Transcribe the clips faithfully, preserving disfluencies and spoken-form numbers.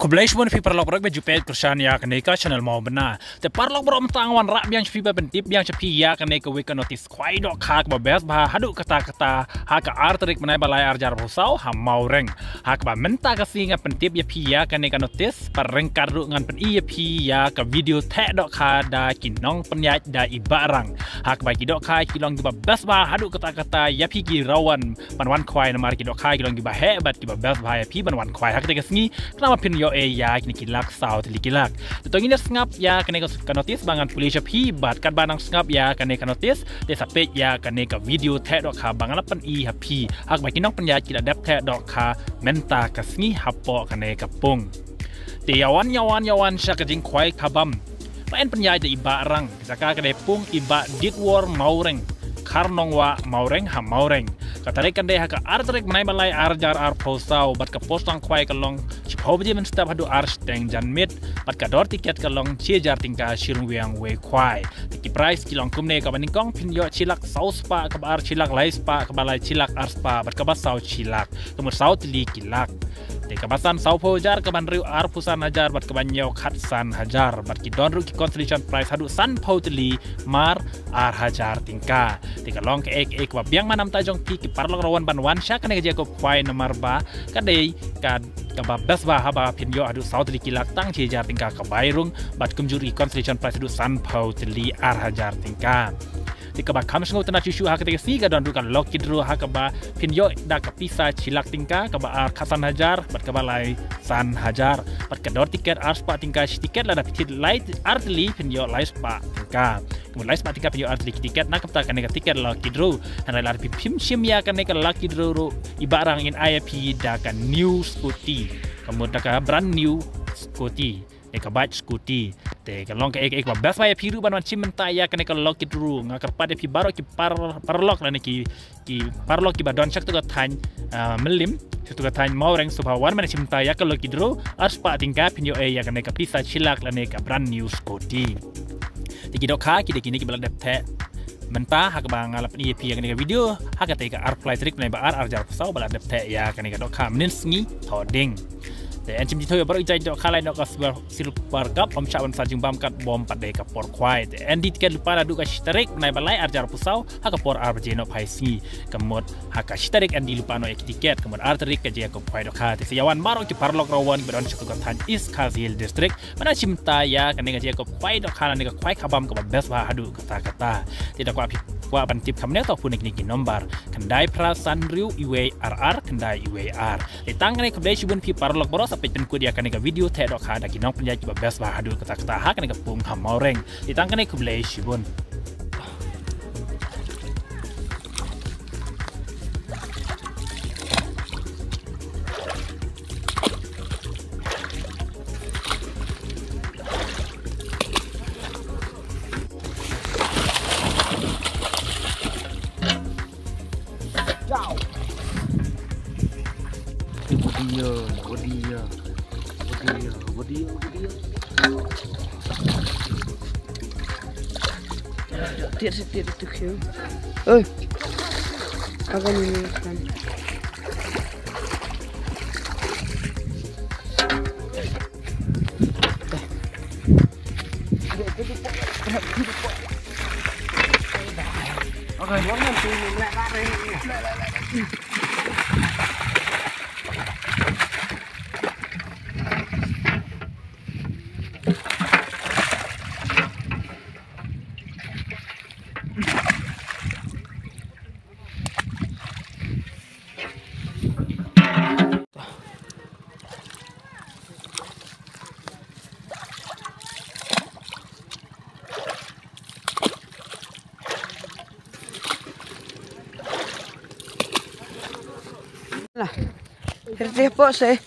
Khublei shibun phi paralok baroh ba ju peit kyrshan ïa kane ka channel Mawbynna. Te paralok baroh mynta nga wanrah biang sha phi ban pyntip biang sha phi ïa kane ka wei ka notice khwai dohkha kaba best bha haduh katta katta ha ka ar tarik bnai ba lai arhajar arphew saw ha Mawreng. Ha kaba mynta ka sngi ngan pyntip ïa phi ïa kane ka notice, bad ryngkat ruh ngan pyni ïa phi ïa ka video theh dohkha da ki nongpynïaid da i Bahrang. Ha kaba ki dohkha ki long kiba best bha haduh katta katta ïa phi ki rawan ban wan khwai namar ki dohkha ki long kiba heh bad kiba best bha ïa phi ban wan khwai ha kata ka sngi. Khnang ba phin ïoh ei ïa kine ki lak saw tylli ki lak. Te to ngin ïa sngap ïa kane ka notice ba ngan pule sha phi bad katba nang sngap ïa kane ka notice, te sa peit ïa kane ka video theh dohkha ba ngan la pyni ha phi ha kaba ki nongpynïaid ki la dep theh dohkha mynta ka sngi hapoh kane ka pung. Te ïa wan ïa wan ïa wan sha ka jingkhwai khabam ba yn pynïaid da i Bahrang. Ka jaka ka dei pung i Bah Ditwor Mawreng, Kharnongwah Mawreng ha Mawreng. Ka tarik kan dei ha ka ar tarik bnai ba lai arhajar arphew saw bad ka por sdang khwai ka long shiphew baje mynstep haduh ar shiteng janmiet bad ka dor tiket ka long shi hajar tyngka shi ryngwiang wei khwai. Te ki prize ki long kumne: kaba nyngkong phin ïoh shi lak saw spah, kaba ar shi lak lai spah, kaba lai shi lak ar spah bad kaba saw shi lak. Ka mut saw tylli ki lak. Te kaba san sawphew hajar, kaba hynriew arphew san hajar bad kaba hynñiew khatsan hajar bad ki don ruh ki consolation prize haduh sanphew tylli mar ar hajar tyngka. Te ka long kaei kaei kaba biang man namar jong phi ki paralok rawan ban wan sha kane ka jaka khwai namar ba ka dei ka kaba best bha haba phin ïoh haduh saw tylli ki lak tang shi hajar tyngka ka bai rung bad kumjuh ruh ki consolation prize haduh sanphew tylli ar hajar tyngka. Te kaba kham sngewtynnat shuh shuh ha kata ka sngi ka don ruh ka lucky draw ha kaba phin ïoh da ka pisa shi lak tyngka, kaba ar khatsan hajar bad kaba lai san hajar bad ka dor tiket ar spah tyngka shi tiket. Lada phi thied lai ar tylli phin ïoh lai spah tyngka. Ka mut lai spah tyngka phin ïoh ar tylli ki tiket na ka bynta kane ka tiket lucky draw. Hynrei lada phi phim shim ïa kane ka lucky draw ruh i Bahrang in ai ïa phi da ka new scooty, ka mut da ka brand new scooty. Te ka bike scooty. Te ka long kaei kaei kaba best bha ïa phi ruh ban wan shim bynta ïa kane ka lucky draw. Nga kyrpad ïa phi baroh ki par paralok lane ki ki paralok kiba don sha katu ka thaiñ, ah, Mylliem, sha katu ka thaiñ Mawreng, sngewbha wan ban shim bynta ïa ka lucky draw ar spah tyngka phin ïoh ei ïa kane ka pisa shi lak lane ka brand new scooty. Te ki dohkha ki dei kine kiba la dep theh mynta ha kaba nga la pyni ïa phi ïa kane ka video ha kata ka arphew lai tarik bnai ba ar arhajar arphew saw ba la dep theh ïa kane ka dohkha mynnin sngi Thohdieng. Te yn shim jingthaw ïa baroh ki jait dohkha, lait noh ka Silver Cup, ym shah ban sa jingbam katba ym pat dei ka por khwai. Te yn die tiket lypa naduh ka shi tarik bnai ba lai arhajar arphew saw ha ka por ar baje nohphai sngi. Ka mut ha ka shi tarik yn die lypa noh ïa ki tiket, ka mut ar tarik ka jingïakob khwai dohkha. Te sa ïa wan baroh ki paralok rawan kiba don sha katu ka thaiñ East Khasi Hills District ban wan shim bynta ïa kane ka jingïakob khwai dohkha lane ka khwai khabam kaba best bha haduh katta katta. Te da kwah phi kwah ban tip kumne, to phone na kine ki number: khyndai phra san hynriew wei ar ar khyndai wei ar. Te tang kane, khublei shibun phi paralok baroh, sa peit pynkut ïa kane ka video theh dohkha da ki nongpynïaid kiba best bha haduh katta katta ha kane ka pung ha Mawreng. Te tang kane, khublei shibun. Ciao. Wadia, wadia. Wadia, wadia, wadia. Tiada, tiada tu kau. Oi. Apa ni ni kan? Lah. Tertih pok sih.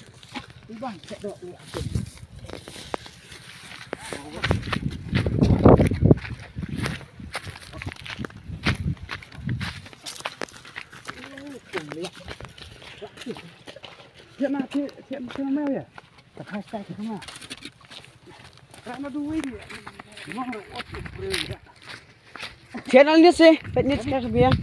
Channel ni sih, pet ni sekarang biar.